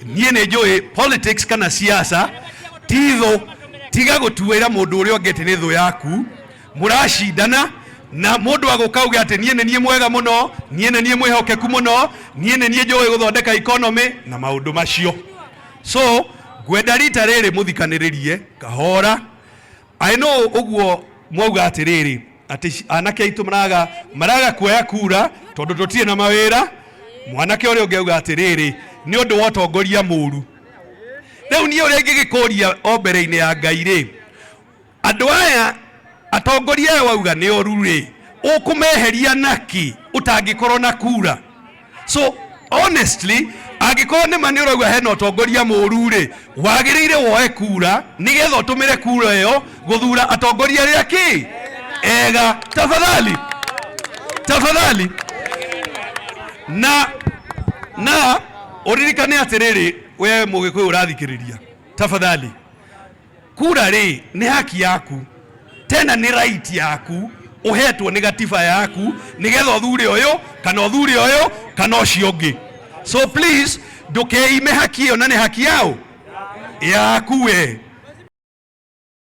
Niĩ nĩ njũĩ politics kana siasa ti thũ. Tiga gũtuĩra mũndũ ũrĩa ũngĩ atĩ nĩ thũ yaku. Mũracindana na mũndũ agũka auge atĩ niĩ nĩ niĩ mwega mũno, niĩ nĩ niĩ mwĩhokeku mũno, niĩ nĩ niĩ njũĩ gũthondeka economy na maũndũ macio. So ngwenda rita rĩrĩ mũthikanĩrĩrie kahora. I know ũguo mwauga atĩrĩrĩ, atĩ anake aitũ maraga maraga kuoya kura tondũ tũtirĩ na mawĩra. Mwanake ũrĩa ũngĩ auga atĩrĩrĩ, nĩ ũndũ wa ũtongoria mũru. Rĩu niĩ ũrĩa ingĩgĩkũria o mbere-inĩ ya Ngai rĩ, andũ aya atongoria aya wauga nĩ oru rĩ, ũkũmeheria naki ũtangĩkorwo na kura? So honestly, angĩkorwo nĩ ma nĩ ũrauga hena ũtongoria mũru rĩ, wagĩrĩire woe kura nĩgetha ũtũmĩre kura ĩyo gũthura atongoria arĩa kĩ ega. Tafadhali, tafadhali, na ũririkane atĩrĩrĩ, we Mũgĩkũyũ ũrathikĩrĩria, tafadhali, kura rĩ nĩ haki yaku, tena nĩ right yaku ũhetwo nĩ gatiba yaku nĩgetha ũthure ũyũ kana ũthure ũyũ kana ũcio ũngĩ. So please, ndũkeime haki ĩyo, na nĩ haki yao yaku we.